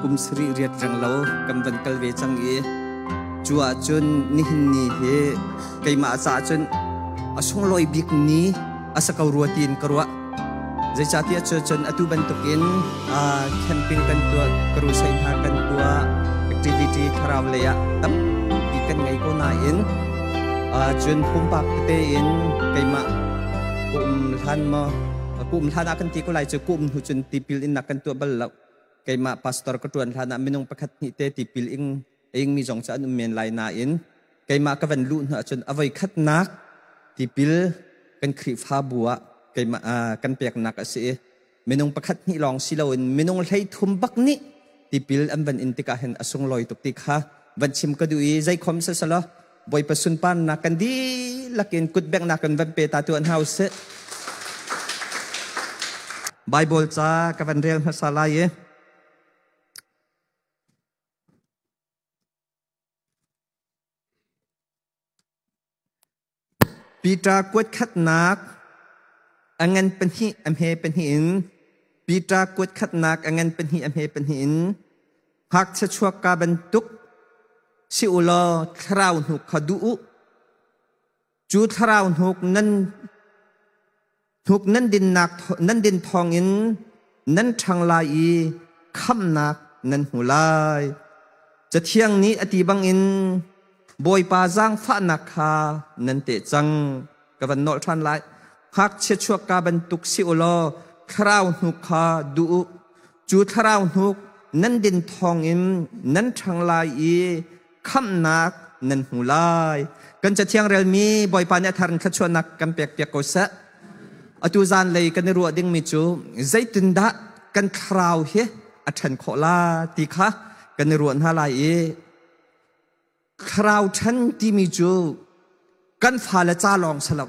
Kum sarih riat reng lo kan van kal ve cang i cu ahcun nihin ni hi keimah caah cun a sunglawi bik ni a si ko rua tiin ka ruah. Zeicahtiah cun atu bantukin camping kan tuah, crusade hna kan tuah, activity thlarau lei ah tampi kan ngei ko nain cun pumpak tete in keimah ka um hlan maw ka um hlan ah kan ti ko lai cu ka um hnu cun tipil innak kan tuah bal lo. Keimah pastor ka ṭuan hlan ah minung pakhat hnih te tipil ing a ingmi zong cu an um men lai nain keimah ka van luh hnu ahcun a voi khatnak tipil kan Khrihfabu ah keimah kan peknak a si i minung pakhat hnih lawng si loin minung 30 bak nih tipil an van in tikah hin a sunglawi tuk ti kha van chim ka duh i zeikhom siselaw Bawipa sunparnak kan dihlak in kutbengnak kan van pe ta tu an hau sih. Bible ca ka van rel hmasa lai i Peter kuat khatnak a ngan pahnih a hme pahnih in Peter kuat khatnak a ngan pahnih a hme pahnih in ngakchia chuak ka bantuk si u law thlarau hnuk kha duh u. Cu thlarau hnuk nan hnuk nan dinnak nan din thawngin nan ṭhang lai i khamhnak nan hmu lai. Cathiang nih a ti bangin Bawipa zaangfahnak kha nan teh cang. Ka van nolh ṭhan lai. Ngakchia chuakka bantuk si u law thlarau hnuk kha duh u. Cu thlarau hnuk nan din thawngin nan ṭhang lai i khamhnak nan hmu lai. Kan cathiang relmi Bawipa nih a thar in thluachuahnak kan pekpiak ko seh. Atu zanlei kan i ruah dingmi cu zeitindah kan thlarau hi a ṭhan khawh la ti kha kan i ruah hna lai i thlarau ṭhan timi cu kan fale ca lawng si lo.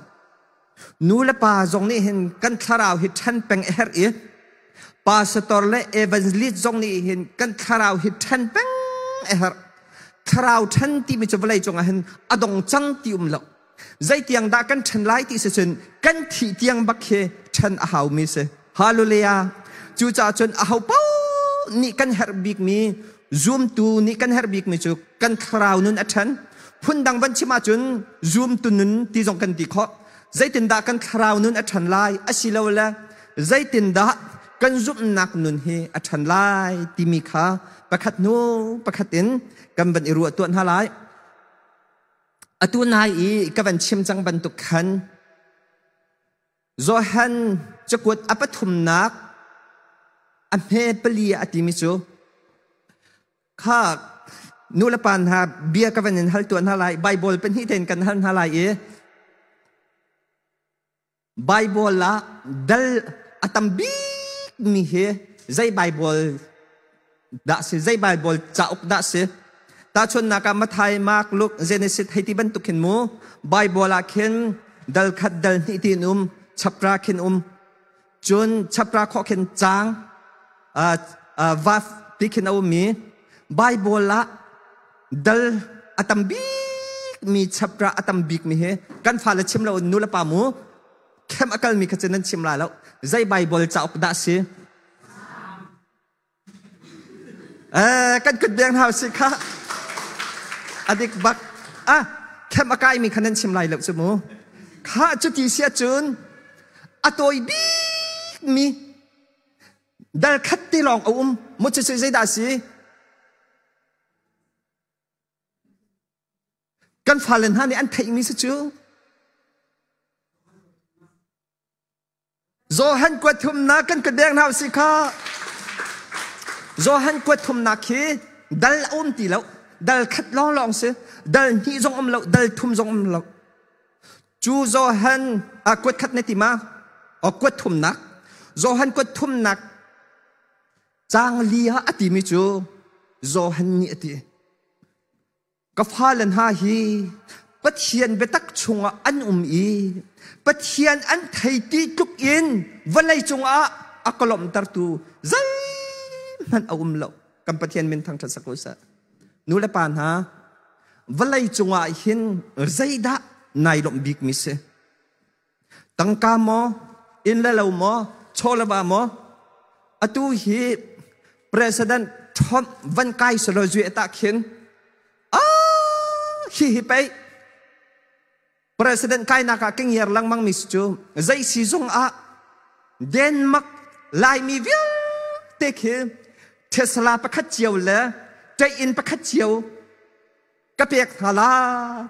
Nu le pa zong nih hin kan thlarau hi ṭhan peng a herh i pastor le evangelist zong nih hin kan thlarau hi ṭhan peng a herh. Thlarau ṭhan timi cu vawlei cungah hin a dong cang ti um lo. Zeitiang dah kan ṭhan lai ti si cun kan thih tiang bak hi ṭhan a haumi si. Hallelujah. Cucaah cun aho paoh nih kan herh bikmi zumtu nih kan herh bikmi cu kan thlarau nun a ṭhan. Phundang van chim ahcun zumtu nun ti zong kan ti khawh. Zeitindah kan thlarau nun a ṭhan lai asilole zeitindah kan zumhnak nun hi a ṭhan lai timi kha pakhat hnu pakhat in kan van i ruah tuah hna lai. Atu nai i ka van chim cang bantuk khan Johan cakuat a pathumnak a hme pali a timi cu kha nu le pa hna bia ka van in hal tuah hna lai Bible pahnih tein kan hal hna lai i Bible ah dal a tam bik mi hi zei Bible dah si zei Bible cauk dah si tahchunhnak ah Matthai Mark Luke Genesis hei ti bantuk khin mu Bible ah khin dal khat dal hnih tiin um chapter khin um cun chapter khawh khin caang vaf ti khin a um mi Bible ah dal a tam bik mi chapter a tam bik mi hi kan fale chim lo nu le pa mu khem a kal mi kha cu nan chim lai lo zei Bible cauk dah si kan kut beng hau si kha adik bak ah khem a kai mi kha nan chim lai lo cu mu kha cuti si ahcun a tawi bik mi dal khat ti lawng a um mu cu zeidah si Kan fale hna nih an theihmi si cu Johan kuat thumnak kan ka deng hna si kha Johan kuat thumnak khi dal a um ti lo dal khat lawng lawng si dal hnih zong um lo dal thum zong um lo cu Johan a kuat khat na ti ma o kuat thumnak Johan kuat thumnak Caang li ah a timi cu Johan nih a ti. Ka fale hna hi Pathian biatak chungah an um i Pathian an thei ti tluk in vawlei cungah a ka lawmhtertu zeihmanh a um lo. Kan Pathian min thangṭhat sak u seh. Nu le pa hna, vawlei cungah hin zeidah nai lawmh bikmi si? Tangka maw, inn le lo maw, chaw le va maw? Atu hi President Trump van kai selo zui ta khin ah hi hi pei President kainak ah kengiar lengmang mi cu zei si zong ah Denmark Laimi vialte khi Tesla pakhat cio le ṭei-inn pakhat cio ka pek hna la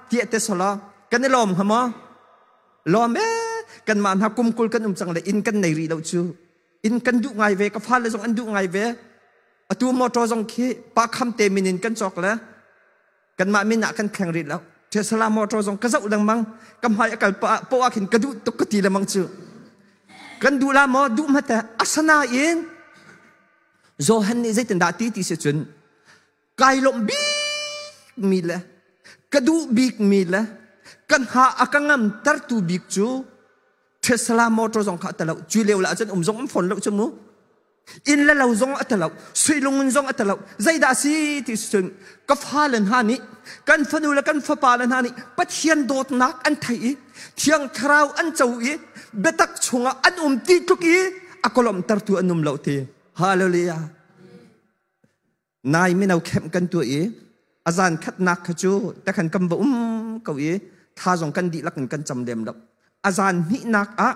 tiah te solo kan i lawm hnga maw? Lawm e kanmah hna kum 20 kan um cang le inn kan nei rih lo cu inn kan duh ngai ve ka fale zong an duh ngai ve atu motor zong khi pa kham te min in kan cawk le kanmah min ah kan thleng rih lo Tesla motor zong ka zoh lengmang ka hmai a kal poah ah khin ka duh tuk ka ti lengmang cu kan duh la maw duh hmate asanain Johan nih zeitindah ti ti si cun kai lawmh bik mi le ka duh bik mi le kan ha a ka ngam tertu bik cu Tesla motor zong kha a talo cu lio la cun um zong um fawn lo cu mu inn le lo zong a talo suilung zong a talo zeidah si ti cun ka fale hna nih kan fanu le kan fapa le hna nih Pathian dawtnak an thei i Thiang Thlarau an co i biatak chungah an um ti tluk i a kolomtertu an um lo ti hallelujah Nai mino kemh kan tuah i a zan khatnak kha cu takhan kan va um ko i tha zong kan dihlak in kan cam lem lo. A zan hnihnak ah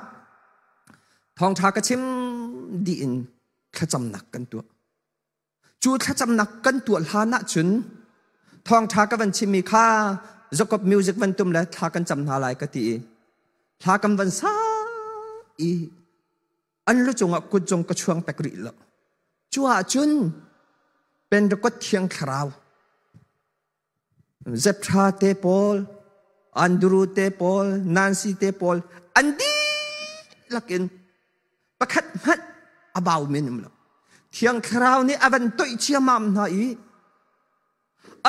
thawngṭha ka chim dih in thlacamnak kan tuah. Cu thlacamnak kan tuah hlan ah cun thawngṭha ka van chimmi kha Jacob music van tum le thla kan cam hna lai ka ti i thla kan van sa i an lu cungah kut zong ka chuang pek rih lo. Cu ahcun Pentecost Thiang Thlarau Zeptha te pawl, Andrew te pawl, Nancy te pawl an dihlak in pakhat hmanh a bau men um lo. Thiang Thlarau nih a van toih ciamam hna i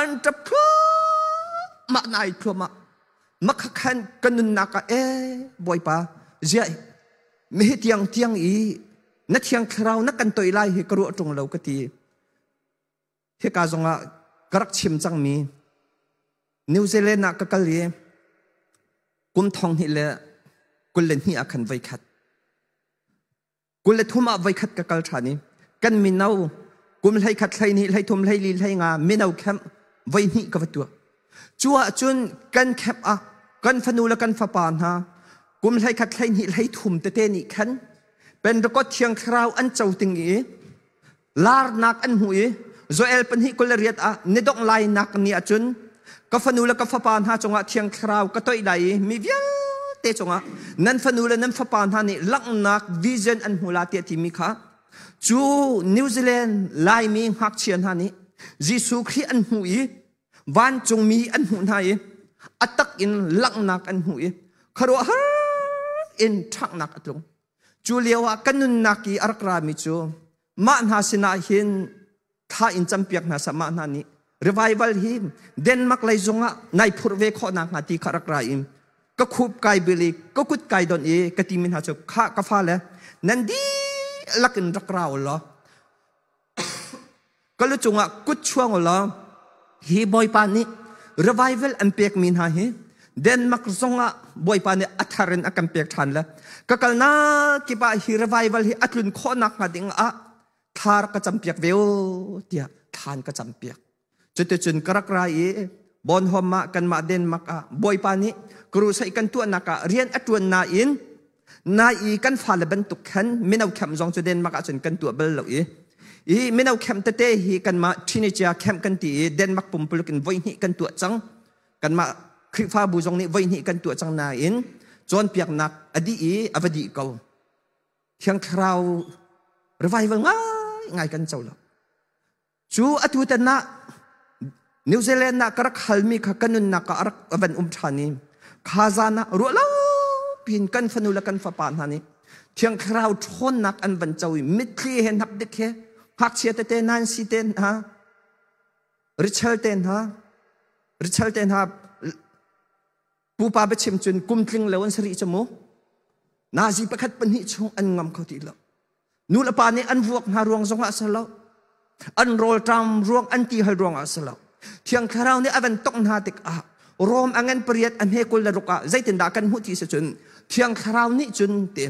an ṭap thluahmah nai thluahmah makhakhan ka nunnak ah ee Bawipa ziah mihi tiang tiang i na thiang thlarau na kan toih lai hi ka ruah ṭung lo ka ti hika zongah ka rak chim cangmi New Zealand ah ka kal i kum 2022 ah khan voi khat 23 ah voikhat ka kal ṭhan i kan mino kum 11 12 13 14 15 mino camp voihnih ka va tuah. Cu ahcun kan camp ah kan fanu le kan fapa hna kum 11 12 13 tete nih khan Pentecost Thiang Thlarau an co ting i larnak an hmuh i Joel 2:28 ah ni dongh lainak ni ahcun ka fanu le ka fapa hna cungah Thiang Thlarau ka toih lai i mi vialte cungah nan fanu le nan fapa hna nih langhnak vision an hmu la tiah timi kha cu New Zealand Laimi ngakchia hna nih Jesuh Khrih an hmuh i vancungmi an hmuh hna i a tak in langhnak an hmuh i khuaruahhar in ṭhanghnak a tlung. Cu lio ah kan nunnak i a rak rami cu mah hna sinah hin thla in campiak hna sah mah hna nih revival hi Denmark lei zongah nai phurh ve khawh nak hnga ti kha rak ra in ka khup kai bil i ka kut kai don i ka timi hna cu kha ka fale nan dihlak in rak ra u law ka lu cungah kut chuang u law hi Bawipa nih revival an pekmi hna hi Denmark zongah Bawipa nih a thar in a kan pek ṭhan le ka kalnak kip ah hi revival hi a tlun khawhnak hnga ding ah thla rak ka campiak ve u tiah thlan ka campiak. Cuticun ka rak ra i Bornholm ah kanmah Denmark ah Bawipa nih crusade kan tuahnak ah rian a ṭuan nain nai i kan fale bantuk khan mino camp zong cu Denmark ah cun kan tuah bal lo i i mino camp tete hi kanmah teenager camp kan ti i Denmark pumpuluk in voihnih kan tuah cang kanmah Khrihfabu zong nih voihnih kan tuah cang nain cawnpiaknak a dih i a va dih ko Thiang Thlarau revival ngai ngai kan co lo Cu atu tan ah New Zealand ah ka rak halmi kha ka nunnak ah a rak van um ṭhan i kha zan ah ruah lo piin kan fanu le kan fapa hna nih Thiang Thlarau ṭhawnnak an van co i mitthli he hnapdik he ngakchia tete Nancy te hna Rachel te hna Rachel te hna pupa biachim cun kum tling lo an si rih cu mu nazi pakhat pahnih chung an ngam kho ti lo nu le pa nih an vuak hna ruang zongah si lo an rawlṭam ruang an ti hal ruangah si lo Thiang Thlarau nih a van tongh hna tikah Rom a ngan pariat a hme 26 ah zeitindah kan hmuh ti si cun Thiang Thlarau nih cun ti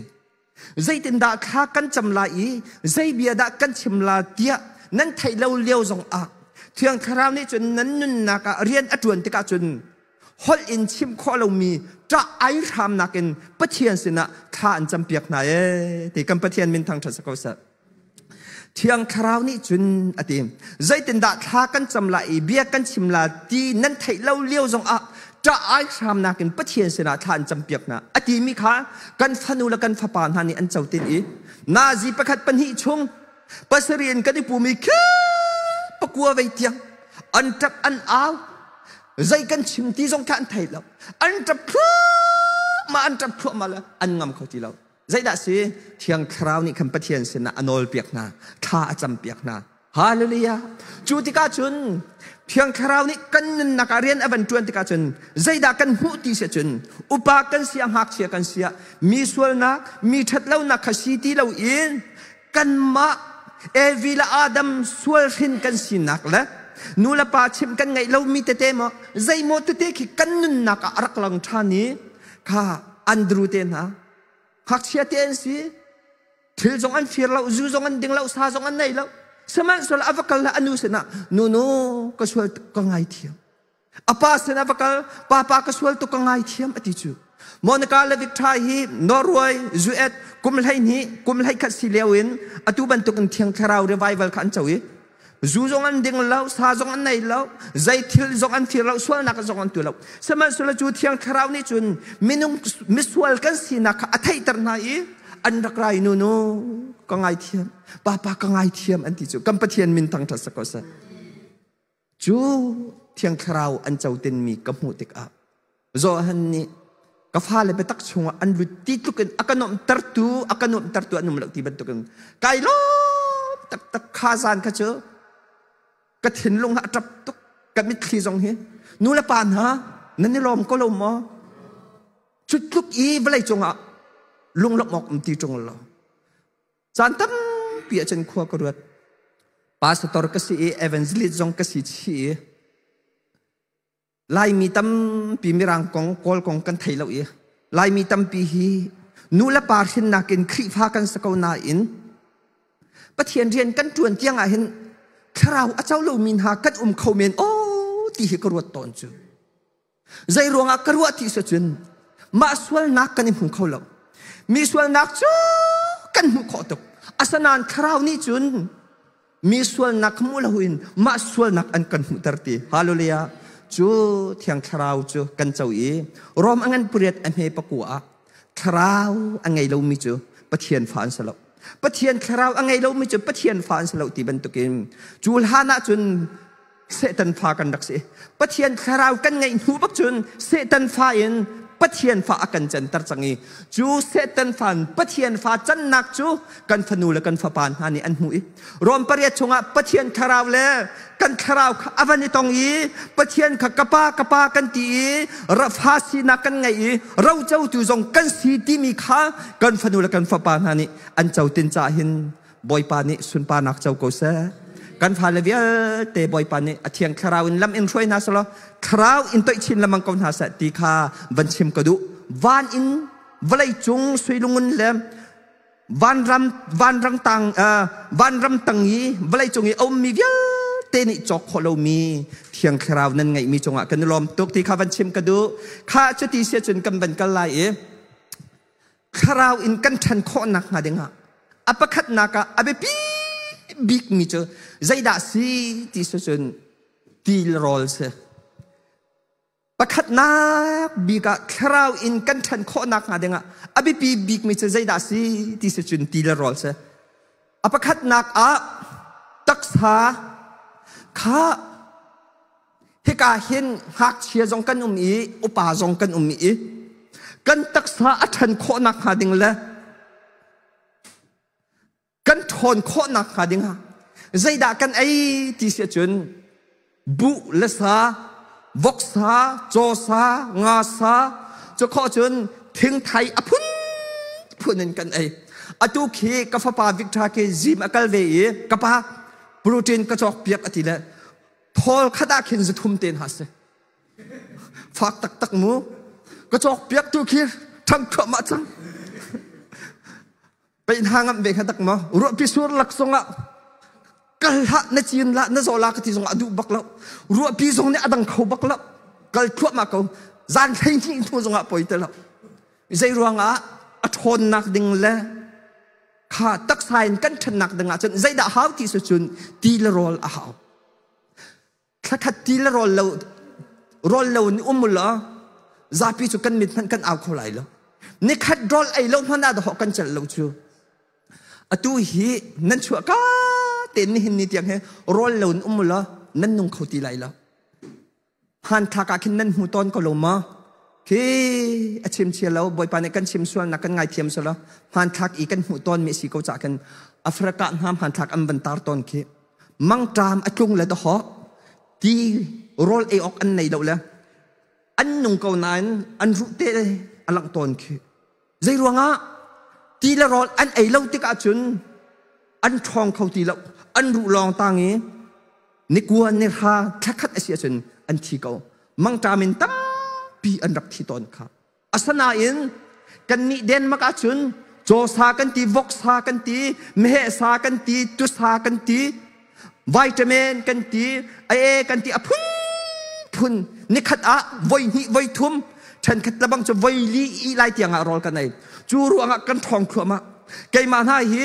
zeitindah thla kan cam lai i zei bia dah kan chim la tiah Nan theih lo lio zong ah Thiang Thlarau nih cun nan nunnak ah rian a ṭuan tikah cun holh in chim khawh lomi ṭah ai hramnak in Pathian sinah thla an campiak hna ee ti kan Pathian min thangṭhat si ko seh. Thiang Thlarau nih cun a ti, zeitindah thla kan cam lai i bia kan chim la ti nan theih lo lio zongah ṭah ai hramnak in Pathian sinah thla an campiak hna a timi kha kan fanu le kan fapa hna nih an cotin i nazi pakhat pahnih chung pasarih in kan i pumi khi pakua vei tiang an ṭap an au zei kan chim ti zong kha an thei lo an ṭap thluahmah an ṭap thluahmah le an ngam kho ti lo. Zeidah si? Thiang Thlarau nih khan Pathian sinah a nawlpiak hna, thla a campiak hna. Hallelujah! Cu tikah cun Thiang Thlarau nih kan nunnak ah rian a van ṭuan tikah cun zeidah kan hmuh ti si cun upa kan si ah ngakchia kan si ah mi sualnak, mi ṭhatlonak kha si ti loin kanmah Evi le Adam sual hrin kan sinak le nu le pa chimh kan ngeih lomi tete maw zeimaw tete khi kan nunnak ah a rak lang ṭhan i kha Andrew te hna ngakchia te an si thil zong an fir lo zu zong an ding lo sa zong an nei lo sihmanhsehlaw a va kal le a nu sinah nu nu ka sual ka ngaithiam a pa sinah va kal papa ka sual tuk ka ngaithiam a ti cu. Monica le Victor hi Norway US kum 12 kum 11 si lio in atu bantuk in Thiang Thlarau revival kha an co i zu zong an ding lo sa zong an nei lo zei thil zong an fir lo sualnak zong an tu lo. Sihmanhsehlaw cu Thiang Thlarau nih cun minung misual kan sinak kha a theihter hna i an rak rai nu nu ka ngaithiam papa ka ngaithiam an ti cu. Kan Pathian min thangṭhat sa ko seh. Cu Thiang Thlarau an cotenmi ka hmuh tikah Johan nih ka fale biatak chungah an lut ti tluk in a ka nuamhtertu a ka nuamhtertu an um lo ti bantukin kai lawm taktak. Kha zan kha cu ka thinlung a ṭap tuk, ka mitthli zong hi. Nu le pa hna, nan i lawm ko lo maw? Cu tluk i vawlei cungah lunglawmh awk um ti ṭung lo. Caan tampi ah cun khua ka ruat. Pastor ka si i evangelist zong ka si chih i Laimi tampi Mirang kong, Kawl kong kan thei lo i Laimi tampi hi nu le pa hrinnak in Khrihfa kan si ko nain Pathian rian kan ṭuan tiang ah hin thlarau a co lomi hna kan um kho men aw ti hi ka ruat tawn cu. Zei ruangah ka ruah ti si cun mah sualnak kan i hmu kho lo. Mi sualnak cu kan hmuh khawh tuk. Asinain thlarau nih cun mi sualnak hmu loin mah sualnak an kan hmuhter ti. Hallelujah. Cu thiang thlarau cu kan co i Rom a ngan pariat a hme pakua ah thlarau a ngei lomi cu Pathian fa an si lo. Pathian thlarau a ngei lomi cu Pathian fa an si lo ti bantukin cu hlan ah cun Satan fa kan rak si. Pathian thlarau kan ngeih hnu bak cun Satan fa in Pathian fa a kan canter cang i cu Satan fa in Pathian fa cannak cu kan fanu le kan fapa hna nih an hmuh i Rom pariat chungah Pathian thlarau le kan thlarau kha a van i tong i Pathian kha ka pa ka pa kan ti i fa sinak kan ngei i rocotu zong kan si timi kha kan fanu le kan fapa hna nih an cotin caah hin Bawipa nih sunparnak co ko seh. Kan fale vialte Bawipa nih a thiang thlarau in lam in hruai hna selaw thlarau in toih chin lengmang ko hna seh ti kha van chim ka duh. Van in vawlei cung suilungun le vanram vanrang tang vanram tang i vawlei cung i a ummi vialte nih cawk khawh lomi thiang thlarau nan ngeihmi cungah kan i lawm tuk ti kha van chim ka duh. Kha cuti si cun kan van kal lai i thlarau in kan ṭhan khawhnak hnga dingah a pakhatnak ah a biapi bikmi cu zeidah si ti si cun ti le rawl si. Pakhatnak bik ah thlarau in kan ṭhan khawhnak hnga dingah a biapi bikmi cu zeidah si ti si cun ti le rawl si. A pakhatnak ah taksa kha hika hin ngakchia zong kan um i upa zong kan um i kan taksa a ṭhan khawhnak hnga ding le kan ṭhawn khawhnak hnga ding ah zeidah kan ei ti si ahcun buh le sa, voksa, cawsa, ngasa, cu khawh cun thingthai a phunphun in kan ei. Atu khi ka fapa Victor khi gym a kal ve i ka pa protein ka cawk piak a ti le thawl khat ah khin zuthum te hna si. Fak taktak mu. Ka cawk piak tu khi ṭhang thluahmah cang. Pei hna ngamh ve kha tak maw? Ruahpi sur lak zongah. Kal hlah na cin lah na zaw la ka ti zong a duh bak lo. Ruahpi zong nih a dang kho bak lo. Kal thluahmah ko. Zan 12 hnu zong ah poi te lo. Zei ruangah a ṭhawnnak ding le kha taksa in kan ṭhannak ding ah cun zeidah hau ti si cun ti le rawl a hau. Thlakhat ti le rawl lo rawl lo in um ulaw zapi cu kan mit hmanh kan au kho lai lo. Nikhat rawl ei lo hmanh ah dahawh kan celh lo cu. Atu hi nan chuah ka tein nihin ni tiang hi rawl lo in um ulaw nan nung kho ti lai lo. Hmanthlak ah khin nan hmu tawn ko lo maw? Khi a chim chia lo Bawipa nih kan chim sual nak kan ngaithiam sual lo. Hmanthlak i kan hmuh tawn mi si ko ca khin Africa hna hmanthlak an van tar tawn khi mangṭam a tlung le dahawh ti rawl ei awk an nei lo le an nung ko nain an ruh te a langh tawn khi. Zei ruangah ti le rawl an ei lo tikah cun an ṭhawng kho ti lo an ruh lawng tang i nikua nihra thlakhat a si ahcun an thi ko mangṭam in tampi an rak thi tawn kha asanain kannih Denmark ahcun cawsa kan ti voksa kan ti meheh sa kan ti tusa kan ti vitamin kan ti ae kan ti a phunphun nikhat ah voi hnih voi thum ṭhenkhat lebang cu voi li i lai tiang ah rawl kan ei cu ruangah kan ṭhawng thluahmah keimah hna hi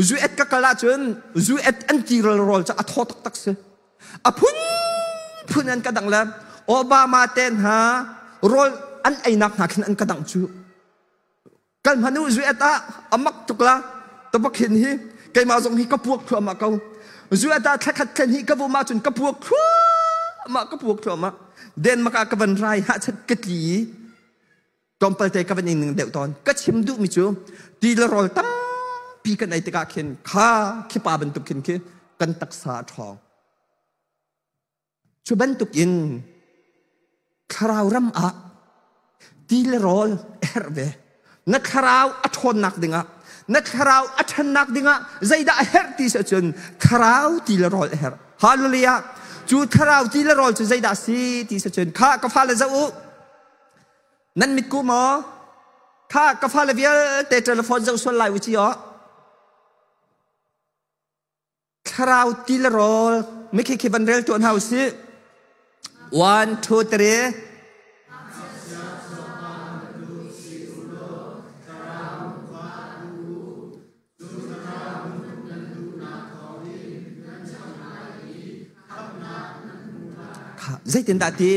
zu et ka kal ahcun zu et an ti rawl cu a thaw taktak si a phunphun an ka dang le Obama te hna rawl an einak hna khin an ka dang cu kal hmanh u zu et ah a mak tuk la tabak hin hi keimah zong hi ka puak thluahmah ko zu et ah thlakhat thlen hi ka vum ahcun ka puak thluahmah ka puak thluahmah Denmark ah ka van rai ha chat ka tli i tlawmpal te ka van in ning deuh tawn ka chim duhmi cu ti le rawl tampi kan ei tikah khin kha khipa bantuk khin khi kan taksa a ṭhawng cu bantuk in thlarau ram ah ti le rawl a herh ve na thlarau a ṭhawnnak dingah na thlarau a ṭhannak dingah zeidah a herh ti si ahcun thlarau ti le rawl a herh hallelujah cu thlarau ti le rawl cu zeidah si ti si ahcun kha ka fale zoh u Nan mitku maw? Kha ka fale vialte telephone zoh sual lai u ci aw. Thlarau ti le rawl mikhi khi van rel tuah hna u sih. 1 2 3 Zeitindah ti?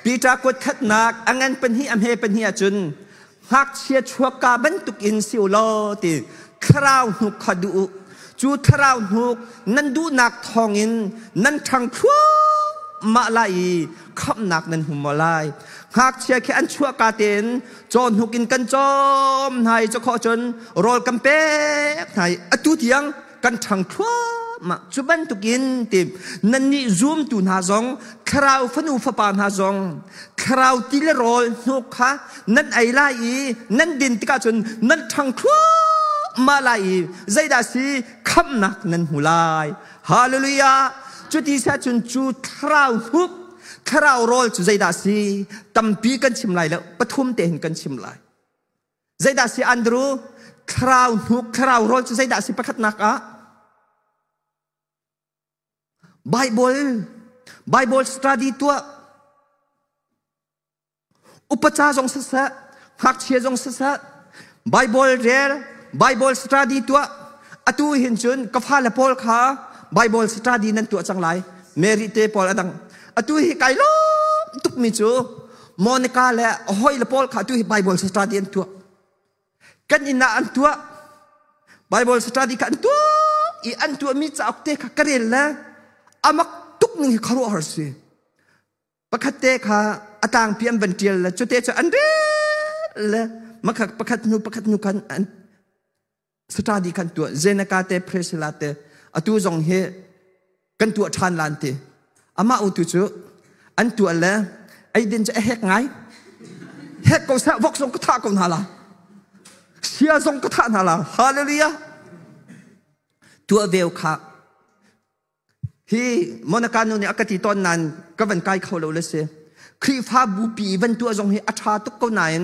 Peter kuat khatnak a ngan pahnih a hme pahnih ahcun ngakchia chuakka bantuk in si u law ti thlarau hnuk kha duh u. Cu thlarau hnuk nan duhnak thawngin nan ṭhang thluahmah lai i khamhnak nan hmu maw lai. Ngakchia khi an chuahka tein cawhnuk in kan cawm hna i cakhawh cun rawl kan pek hna i atu tiang kan ṭhang thluahmah cu bantukin ti nannih zumtu hna zong thlarau fanu fapa hna zong thlarau ti le rawl hnuk kha nan ei lai i nan din tikah cun nan ṭhang thluahmah lai i zeidah si khamhnak nan hmu lai hallelujah cuti si ahcun cu thlarau hnuk Thlarau rawl cu zeidah si? Tampi kan chim lai lo, pathum te hin kan chim lai. Zeidah si Andrew? Thlarau hnuk, thlarau rawl cu zeidah si pakhatnak ah? Bible, Bible study tuah. Upaca zong siseh, ngakchia zong siseh, Bible rel, Bible study tuah. Atu hin cun ka fale pawl kha Bible study nan tuah cang lai. Mary te pawl a dang. Atu hi kai lawm tukmi cu Monica le a hawile pawl kha atu hi Bible study an tuah. Kan inn ah an tuah. Bible study kha an tuah i an tuahmi cauk te kha ka rel le amak tuk ning hi khuaruahhar si. Pakhat te kha a tlangpi an van ṭial le cute cu an rel le makha pakhat hnu pakhat hnu khan an study khan tuah Zeneca te Priscilla te atu zong hi kan tuah ṭhan lan ti amah utu cu an tuah le eidin cu a hek ngai hek ko seh vok zong ka thah ko hna la sia zong ka thah hna la hallelujah tuah veu kha Hi Monica nu nih a ka ti tawn nain ka van kai kho lo le si. Khrihfa bupi van tuah zong hi a ṭha tuk ko nain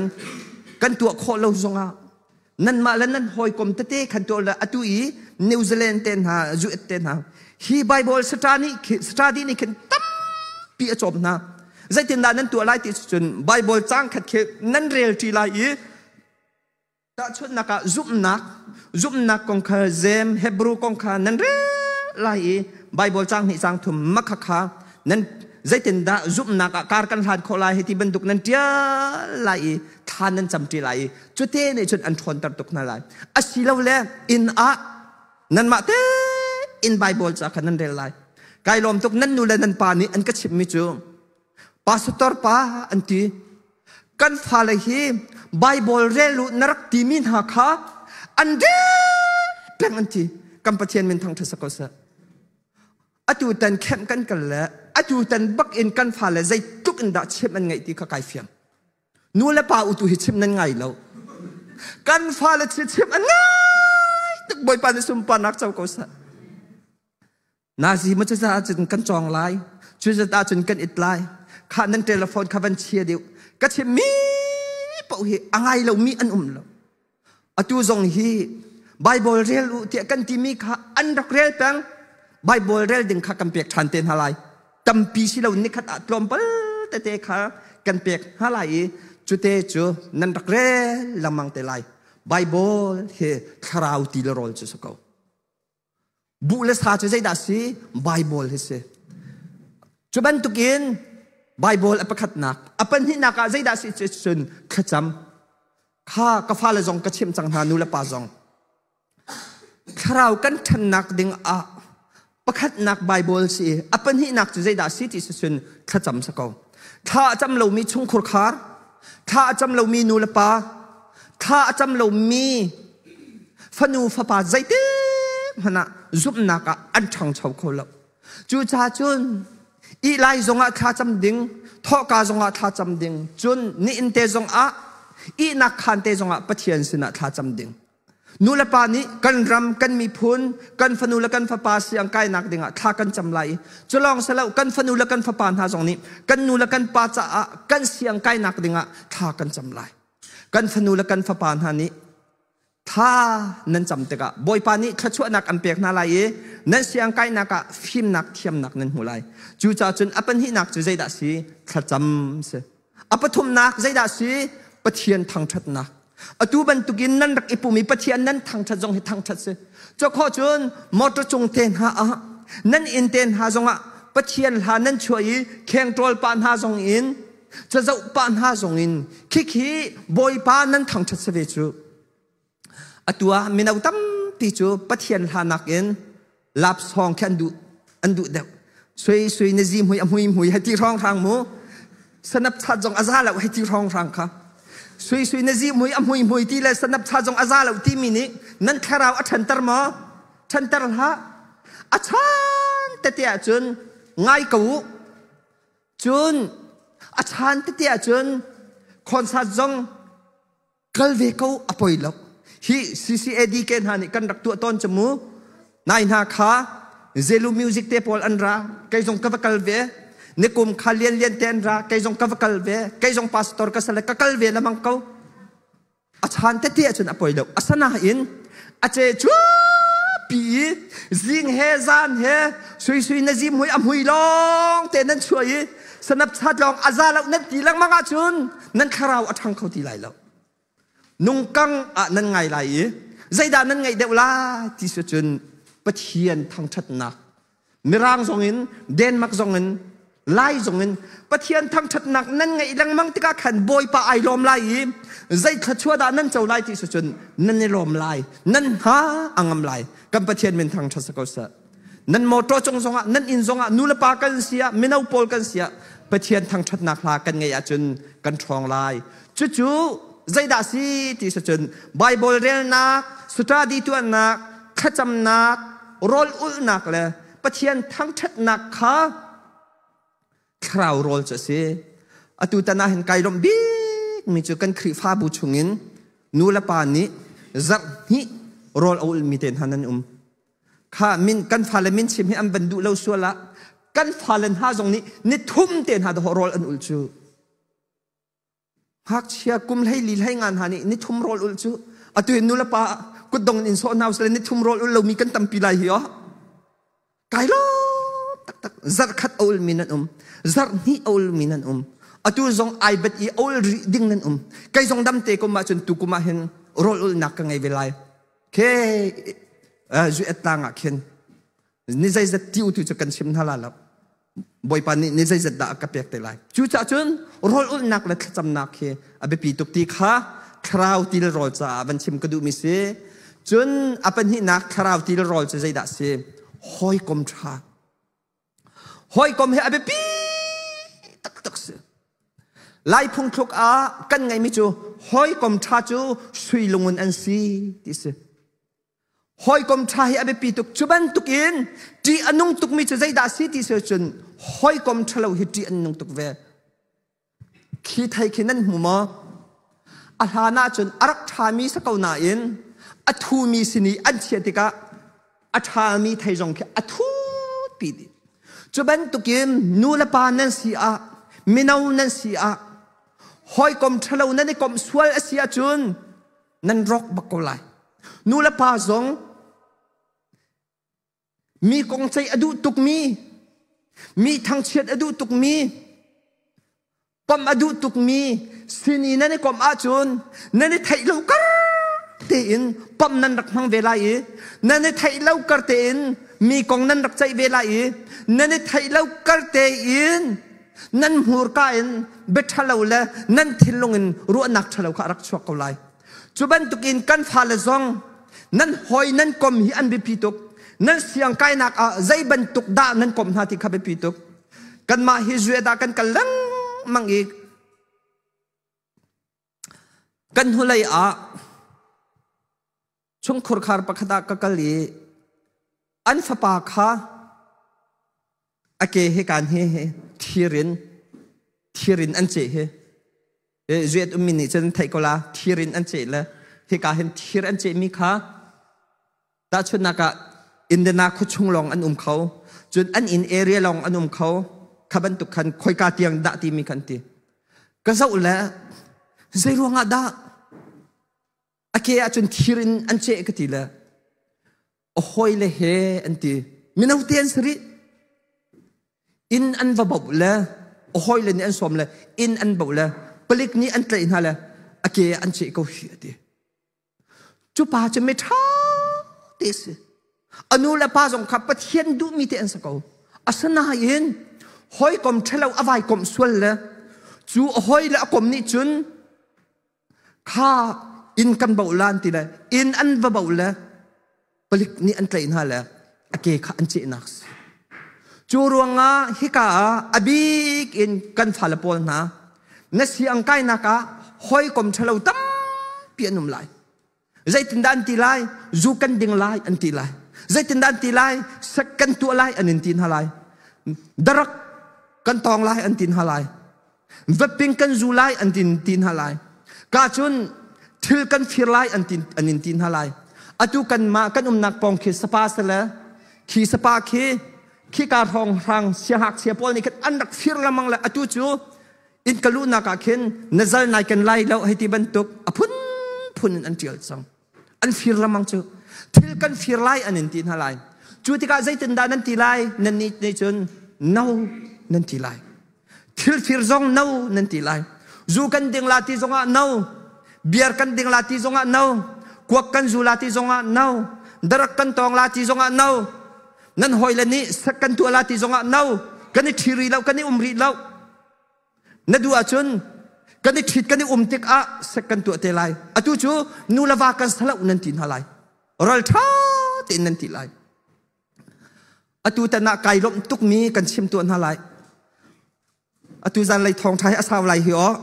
kan tuah khawh lo zongah nanmah le nan hawikom tete khan tuah le atu i New Zealand te hna, US te hna. Hi Bible study nih khin tampi a cawm hna. Zeitindah nan tuah lai ti cun Bible caang khat khi nan rel ṭi lai i tahchunhnak ah zumhnak zumhnak kong kha Zem Hebrew kong kha nan rel lai i Bible caang hnih caang thum makha kha nan zeitindah zumhnak ah kar kan hlan khawh lai hei ti bantuk nan ṭial lai i thla nan cam ṭi lai i cute nih cun an ṭhawnter tuk hna lai. Asilole inn ah nanmah tein Bible ca kha nan rel lai. Kai lawm tuk nan nu le nan pa nih an ka chimhmi cu pastor pa an ti kan fale hi Bible rel u na rak timi hna kha an rel peng an ti. Kan Pathian min thangṭhat sa ko seh. Atu tan khem kan kal le atu tan bak in kan fale zeitluk in dah chimh an ngaih ti kha kai fiang. Nu le pa utu hi chim nan ngai lo. Kan fale thil chim an ngai tuk Bawipa nih sunparnak co ko seh. Nazi ma cucaah cun kan cawng lai. Cucaah cun kan it lai. Kha nan telephone kha van chia deuh. Ka chim mi paoh hi a ngai lomi an um lo. Atu zong hi Bible rel u tiah kan timi kha an rak rel peng. Bible rel ding kha kan pek ṭhan te hna lai. Tampi si lo nikhat ah tlawmpal tete kha kan pek hna lai i cute cu nan rak rel lengmang te lai. Bible hi thlarau ti le rawl cu si ko. Buh le sa cu zeidah si? Bible hi si. Cu bantukin Bible a pakhatnak, a pahnihnak ah zeidah si cun thlacam. Kha ka fale zong ka chimh cang hna nu le pa zong. Thlarau kan ṭhannak ding ah pakhatnak Bible si a pahnihnak cu zeidah si ti si cun thlacam si ko. Thla a cam lomi chungkhur khar, thla a cam lomi nu le pa, thla a cam lomi fanu fapa zeitik hmanh ah zumhnak ah an ṭhangcho kho lo. Cucaah cun ih lai zongah thla cam ding, thawhka zongah thla cam ding, cun nihin te zongah ihnak khaan te zongah Pathian sinah thla cam ding. Nu le pa nih kan ram, kan miphun, kan fanu le kan fapa siang kainak dingah thla kan cam lai i culawng silo kan fanu le kan fapa hna zong nih kan nu le kan pa caah kan siang kainak dingah thla kan cam lai. Kan fanu le kan fapa hna nih thla nan cam tikah Bawipa nih thluachuahnak an pek hna lai i nan siang kainak ah fimnak thiamnak nan hmu lai. Cucaah cun a pahnihnak cu zeidah si? Thlacam si. A pathumnak zeidah si? Pathian thangṭhatnak. Atu bantukin nan rak i pum i Pathian nan thangṭhat zong hi thangṭhat si. Cawkhawh cun motor cung te hna ah nan inn te hna zongah Pathian hla nan chuah i khengṭawl pah hna zong in cazoh pah hna zong in khikhi Bawipa nan thangṭhat si ve cu. Atu ah mino tampi cu Pathian hla nakin lapsawng khi an duh an duh deuh. Sui sui na zi hmui a hmui hmui hei ti hrawng hrang mu. Sanap chat zong a za lo hei ti hrawng hrang kha. Sui sui na zi hmui a hmui hmui ti le sanap chat zong a za lo timi nih nan thlarau a ṭhanter maw? Ṭhanter hlah. A chan tete ahcun ngai ko u. Cun a chan tete ahcun concert zong kal ve ko a poi lo hi CCAD ke hna nih kan rak tuah tawn cu mu nai hna kha Zelu music te pawl an ra kei zong ka va kal ve nikum kha lian lian te an ra kei zong ka va kal ve kei zong pastor ka sale ka kal ve lamang ko a chan tete ahcun a poi lo asana in a ce chu pi zing he zan he sui sui na zim hui a mui long te nan chuai i sanap chat lawng a za lo nan ti lengmang ahcun nan thlarau a ṭhang kho ti lai lo nungkang ah nan ngai lai i zeidah nan ngaih deuh lai ti si cun Pathian thangṭhatnak Mirang zongin Denmark zongin Lai zongin Pathian thangṭhatnak nan ngaih lengmang tikah khan Bawipa ai lawm lai i zei thluachuah dah nan co lai ti si cun nan i lawm lai nan hna a ngam lai kan Pathian min thangṭhat si ko seh nan motor cung zongah nan inn zongah nu le pa kan si ah mino pawl kan si ah Pathian thangṭhatnak hla kan ngeih ahcun kan ṭhawng lai cucu zeidah si ti si cun Bible relnak study tuahnak thlacamnak rawl ulhnak le Pathian thangṭhatnak kha thlarau rawl cu a si atu tan ah hin kai lawmh bik mi cu kan Khrihfabu chungin nu le pa nih zarh hnih rawl a ulhmi te hna nan um Kha min kan fale min chim hi an van duh lo sual ah kan fale hna zong nih ni thum te hna dawh rawl an ul cu. Ngakchia kum hlei li hlei nga hna nih ni thum rawl ul cu atu in nu le pa kutdong in sawh hna usile ni thum rawl ul lomi kan tampi lai hi oh. Kai lawm taktak. Zarh khat a ulmi nan um. Zarh hnih a ulmi nan um. Atu zong ai bet i ul rih ding nan um. Kei zong dam te kum ahcun tu kum ah hin rawl ulnak ka ngei ve lai. Ke zu et tlang ah khin ni zeizat ti tu cu kan chim hna la lo. Bawipa nih ni zeizat dah a ka pek te lai. Cucaah cun rawl ulnak le thlacamnak hi a biapi tuk ti kha thlarau til rawl caah van chim ka duhmi si. Cun a pahnihnak thlarau til rawl cu zeidah si? Hawikom ṭha. Hawikom hi a biapi taktak si. Lai phungthluk ah kan ngeihmi cu hawikom ṭha cu sui lungun an si ti si. Hawikom ṭha hi a biapi tuk. Cu bantukin ṭih a nung tukmi cu zeidah si ti si cun hawikom ṭhalo hi ṭih an nung tuk ve. Khi thei khi nan hmu maw? A hlan ahcun a rak ṭhami si ko nain a thumi sin i an chiah tikah a ṭhami thei zong khi a thutpi dih. Cu bantukin nu le pa nan si ah, mino nan si ah, hawikom ṭhalo nan i komh sual a si ahcun nan rawk bak ko lai. Nu le pa zong mi kong ceih a duh tukmi, mi thangchiat a duh tukmi, komh a duh tukmi sin i nan i komh ahcun nan i theih lo kar tein pom nan rak hmang ve lai i nan i theih lo kar tein mi kong nan rak ceih ve lai i nan i theih lo kar tein nan hmurka in bia ṭhalo le nan thinlung in ruahnak ṭhalo kha a rak chuak ko lai. Cu bantukin kan fale zong nan hawi nan kom hi an biapi tuk. Nan siangkainak ah zei bantuk dah nan kom hna ti kha biapi tuk. Kanmah hi zue dah kan kal lengmang i kan hnulei ah chungkhur khar pakhat ah ka kal i an fapa kha a ke he kan he he thirin thirin an ceh he zuet ummi nih cun theih ko la thirin an ceh le hika hin thir an cehmi kha tahchunhnak ah Indiana khuachung lawng an um kho cun an inn area lawng an um kho kha bantuk khan khoika tiang dah timi khan ti ka zoh le zei ruangah dah a ke ahcun thir in an ceh ka ti le a hawile he an ti mino te an si rih inn an va boh le a hawile nih an sawm le inn an boh le palik nih an tlaih hna le a ke an ceh ko hi a ti cu pa cu mi ṭha te si a nu le pa zong kha Pathian duhmi te an si ko asinain hawikom ṭhalo a vai komh sual le cu a hawi le a kom nih cun Kha inn kan boh la an ti le inn an va boh le palik nih an tlaih hna le a ke kha an cehnak si. Cu ruangah hika ah a bik in kan fale pawl hna na siang kainak ah hawikom ṭhalo tampi an um lai. Zeitindah an ti lai? Zu kan ding lai an ti lai. Zeitindah an ti lai? Sek kan tuah lai an in ti hna lai. Darak kan tawng lai an ti hna lai. Vaping kan zu lai an tin ti hna lai. Ka cun thil kan fir lai an tin an in ti hna lai. Atu kan mah kan umnak pawng khi sapa sale khi sapa khi khi ka hrawng hrang siangngakchia pawl nih khan an rak fir lengmang le atu cu inn ka luhnak ah khin na zal nai ken lai lo hei ti bantuk a phunphun in an ṭial cang an fir lengmang cu thil kan fir lai an in ti hna lai cu tikah zeitindah nan ti lai nan nih nih cun no nan ti lai thil fir zong no nan ti lai zu kan ding la ti zongah no beer kan ding la ti zongah no kuak kan zu la ti zongah no darak kan tawng la ti zongah no nan hawile nih sek kan tuah la ti zongah no kan i ṭhi rih lo kan i um rih lo na duh ahcun kan i ṭhit kan i um tikah sek kan tuah te lai atu cu nu le va kan salo nan ti hna lai ral ṭha tein nan ti lai atu tan ah kai lawmh tukmi kan chim tuah hna lai atu zanlei thawngṭha hi a sau lai hi aw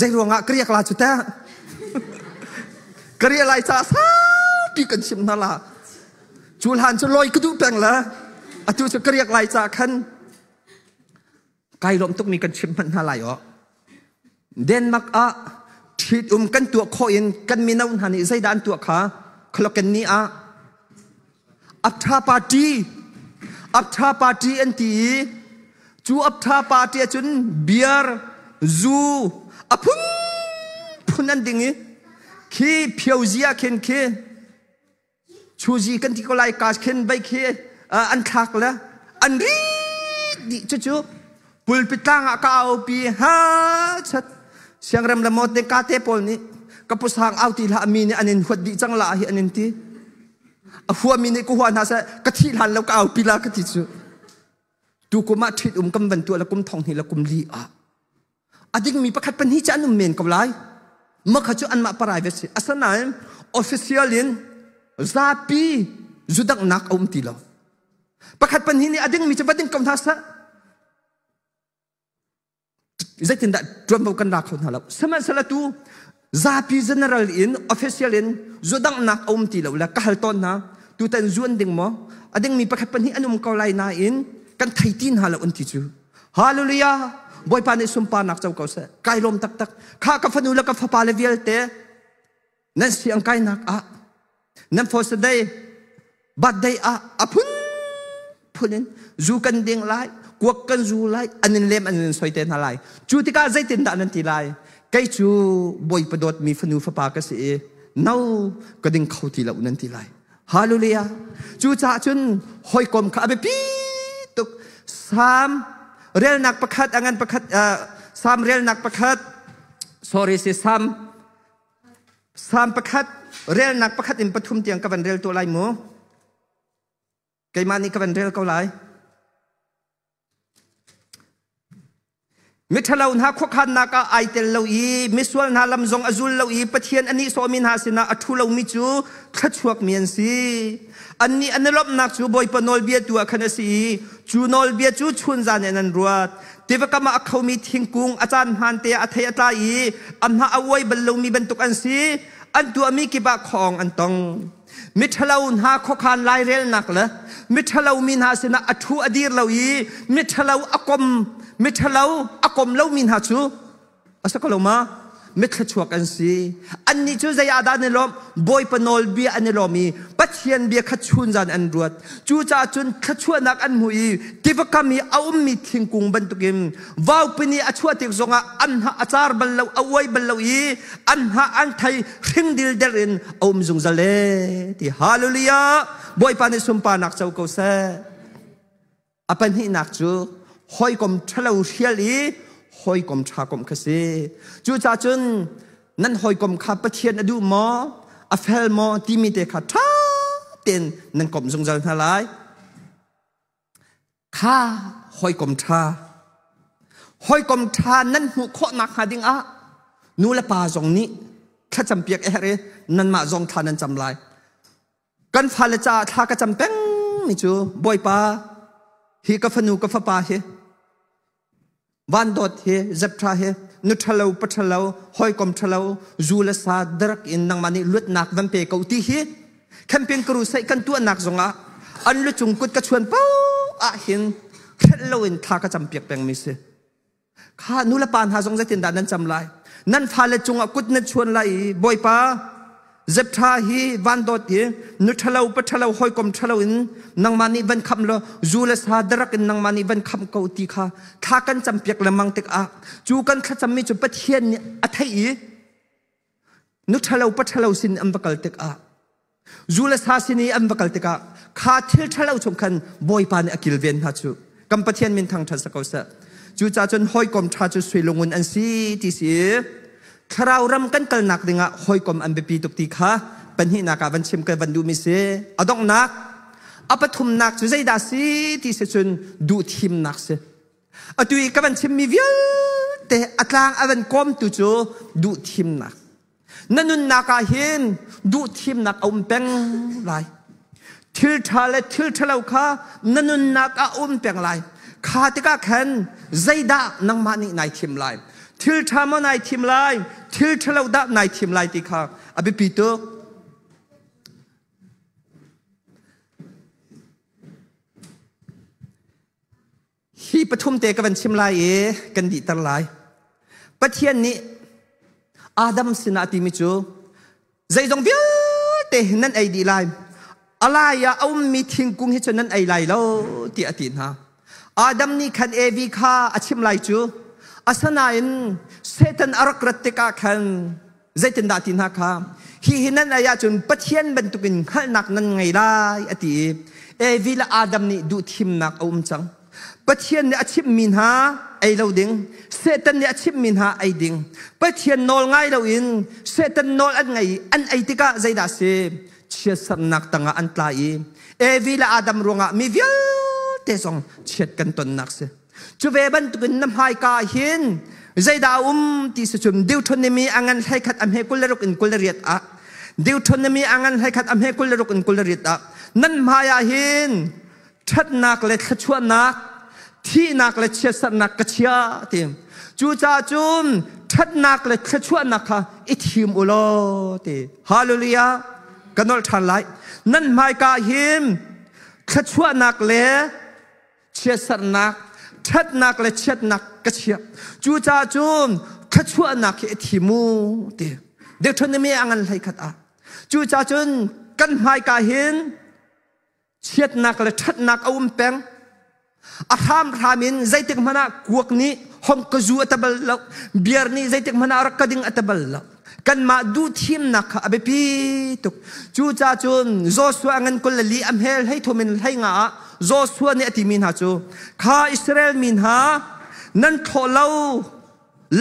zei ruangah ka riak la cu teh ka riah lai caah saupi kan chim hna la cu hlan cu lawi ka duh peng le atu cu ka riak lai caah khan kai lawm tukmi kan chim hmanh hna lai aw Denmark ah ṭhitum kan tuah khawh in kan mino hna nih zeidah an tuah kha kholoken ni ah Aptha party Aptha party an ti i cu Aptha party ahcun beer zu a phunphun an ding i khi phiozi ah khin khi chuzi kan ti ko lai ka khin bei khi. an thlak le an rit dih. Cucu pulpit tlang ah ka aupi ha chat siangrem le mawt ka te pawl nih ka pusang au ti hlah, mi nih an in huat dih cang la hi an in ti. A huami nih ka hua hna seh, ka thih hlan lo ka aupi la ka ti cu. Tu kum ah ṭhit um kan van tuah le kum thong hnih le kum li ah a dingmi pakhat pahnih cu an um men ko lai. Makha cu anmah private si. Asinain official in zapi zudanghnak a um ti lo. Pakhat pahnih nih a dingmi cu va ding ko hna seh, zeitindah ṭuanvo kan la kho hna lo. Sihmanhsehlaw tu zapi general in official in zudanghnak a um ti lo le ka hal tawn hna, tutan zuan ding maw a dingmi pakhat pahnih an um ko lai nain kan thei ti hna lo an ti cu. Hallelujah! Bawipa nih sunparnak co ko seh. Kai lawm taktak. Kha ka fanu le ka fapa le vialte nan siang kainak ah, nan first day birthday ah a phun phun in zu kan ding lai, kuak kan zu lai, an in lem an in soi te hna lai. Cu tikah zeitindah nan ti lai? Kei cu Bawipa dawtmi fanu fapa ka si i no ka ding kho ti lo nan ti lai. Hallelujah! Cucaah cun hawikom kha a biapi tuk. Salm relnak pakhat a ngan pakhat, Salm relnak pakhat, sorry, si Salm Salm pakhat relnak pakhat in pathum tiang ka van rel tuah lai mu. Keimah nih ka van rel ko lai. Miṭhalo hna khuakhannak ah ai tel lo i misual hna lam zong a zul lo i Pathian a nihsawhmi hna sinah a ṭhu lomi cu thluachuakmi an si. Annih an i lawmhnak cu Bawipa nawlbia tu ah khan a si i cu nawlbia cu chunzan in an ruat. Tiva kam ah a khomi thingkung a caan hmaan te ah a thei a tlai i a hnah a uai bal lomi bantuk an si. An tuahmi kip ah khawng an tong. Miṭhalo hna khuakhan lairelnak le miṭhalo mi hna sinah a ṭhu a dir lo i miṭhalo a kom miṭhalo a kom lomi hna cu a si ko lo ma? Mithluachuak an si. Annih cu zei ah dah an i lawmh? Bawipa nawlbia an i lawm i Pathian bia kha chunzan an ruat. Cucaah cun thluachuahnak an hmu i tiva kam i a ummi thingkung bantukin vaupi nih a chuah tik zongah an hnah a car bal lo, a uai bal lo i an hnah an thei hring dilder in a um zungzal e ti. Hallelujah! Bawipa nih sunparnak co ko seh. A pahnihnak cu hawikom ṭhalo hrial i hawikom ṭha komh kha si. Cucaah cun nan hawikom kha Pathian a duh maw, a fel maw timi te kha ṭha tein nan komh zungzal hna lai. Kha hawikom ṭha. Hawikom ṭha nan hmuh khawh nakhnga dingah nu le pa zong nih thlacampiak a herh i nanmah zong thla nan cam lai. Kan fale caah thla ka cam peng mi cu, Bawipa, hi ka fanu ka fapa hi, van dawt hi, zepṭha hi, nu ṭhalo pa ṭhalo, hawikom ṭhalo, zu le sa darak in nangmah nih luatnak van pe ko ti hi campaign crusade kan tuahnak zongah an lucung kut ka chuan paoh ah hin hrelh loin thla ka cam piak peng mi si. Kha nu le pa hna zong zeitindah nan cam lai? Nan fale cungah kut nan chuan lai i, Bawipa, Zeptha hi van dawt hi nu ṭhalo pa ṭhalo hawikom ṭhalo in nangmah nih van khamh law zu le sa darak in nangmah nih van khamh ko ti kha thla kan campiak lengmang tikah cu kan thlacammi cu Pathian nih a theih i nu ṭhalo pa ṭhalo sin an va kal tikah, zu le sa sin i an va kal tikah kha thil ṭhalo chung khan Bawipa nih a kilven hna cu. Kan Pathian min thangṭhat sa ko seh. Cucaah cun hawikom ṭha cu sui lungun an si ti si. Thlarau ram kan kalnak dingah hawikom an biapi tuk ti kha pahnihnak ah van chim ka van duhmi si. A donghnak, a pathumnak cu zeidah si ti si cun duhthimnak si. Atu i ka van chimmi vialte a tlang a van kawmtu cu duhthimnak. Na nunnak ah hin duhthimnak a um peng lai. Thil ṭha le thil ṭhalo kha na nunnak ah a um peng lai. Kha tikah khan zeidah nangmah nih nai thim lai? Thil ṭha maw nai thim lai? Thil ṭhalo dah nai thim lai ti kha a biapi tuk. Hi pathum te ka van chim lai i kan dihter lai. Pathian nih Adam sinah a timi cu, zeizong vialte nan ei dih lai. A lai ah a ummi thingkung hi cu nan ei lai lo tiah a ti hna. Adam nih khan Evi kha a chim lai cu. Asinain Satan a rak rat tikah khan zeitindah ti hna kha? Hi hi nan ei ahcun Pathian bantukin hngalhnak nan ngei lai a ti i Evi le Adam nih duhthimnak a um cang. Pathian nih a chimhmi hna ei lo ding, Satan nih a chimhmi hna ei ding. Pathian nawl ngai loin Satan nawl an ngei an ei tikah zeidah a si? Chiatsernak tangah an tla i Evi le Adam ruangah mi vialte zong chiat kan tonnak si. Cu ve bantukin na hmaika hin zeidah a um ti si cun Deuteronomy a ngan 11 a hme 26 in 28 ah Deuteronomy a ngan 11 a hme 26 in 28 ah nan hmai ah hin ṭhatnak le thluachuahnak thihnak le chiatsernak ka chia ti. Cucaah cun ṭhatnak le thluachuahnak kha i thim u law ti. Hallelujah. Ka nolh ṭhan lai. Nan hmaika hin thluachuahnak le chiatsernak, ṭhatnak le chiatnak ka chiah. Cucaah cun thluachuahnak hi i thim u ti. Deuteronomy a ngan 11 ah. Cucaah cun kan hmaika hin chiatnak le ṭhatnak a um peng. A hramhram in zeitik hmanh ah kuak nih hong ka zu a ta bal lo, beer nih zeitik hmanh ah rak ka ding a ta bal lo. Kanmah duhthimnak kha a biapi tuk. Cucaah cun Joshua ngan 24 a hmel 33 in 50 ah Joshua nih a timi hna cu, kha Israel mi hna nan thlawh lo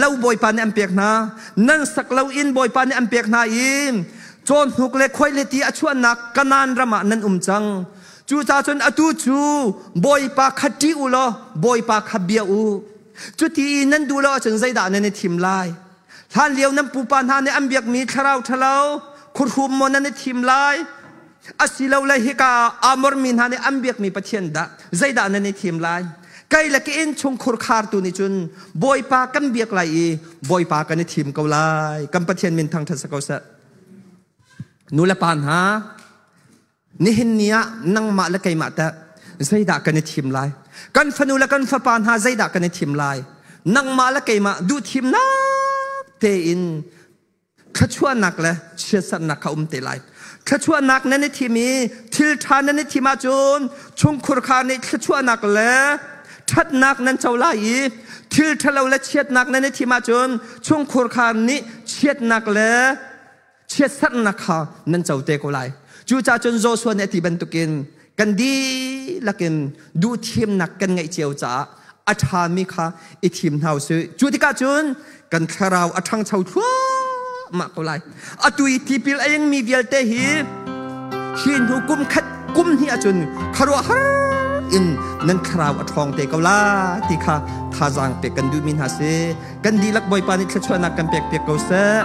lo Bawipa nih an pek hna, nan sak lo inn Bawipa nih an pek hna i cawhnuk le khuaileti a chuahnak Kanaan ram ah nan um cang. Cucaah cun atu cu Bawipa kha ṭih u law Bawipa kha bia u. Cuti i nan duh lo ahcun zeidah nan i thim lai? Hlanlio nan pupa hna nih an biakmi thlarau ṭhalo khuahrum maw nan i thim lai? Asilole hika Amor mi hna nih an biakmi Pathian dah zeidah nan i thim lai? Kei le ka innchungkhur khartu nih cun Bawipa kan biak lai i Bawipa kan i thim ko lai. Kan Pathian min thangṭhat si ko seh. Nu le pa hna, nihin ni ah nangmah le keimah teh zeidah kan i thim lai? Kan fanu le kan fapa hna zeidah kan i thim lai? Nangmah le keimah duhthimnak tein thluachuahnak le chiatsernak kha um te lai. Thluachuahnak nan i thim i thil ṭha nan i thim ahcun chungkhur kha nih thluachuahnak le ṭhatnak nan co lai i thil ṭhalo le chiatnak nan i thim ahcun chungkhur kha nih chiatnak le chiatsernak kha nan co te ko lai. Cucaah cun Joshua nih a ti bantukin kan dihlak in duhthimnak kan ngeih cio caah a ṭhami kha i thim hna usih. Cu tikah cun kan thlarau a ṭhangcho thluahmah ko lai. Atu i tipil a ingmi vialte hi hi hnu kum khat kum hnih ahcun khuaruahhar in nan thlarau a ṭhawng te ko la ti kha thazaang pek kan duhmi hna si. Kan dihlak Bawipa nih thluachuahnak kan pek piak ko seh.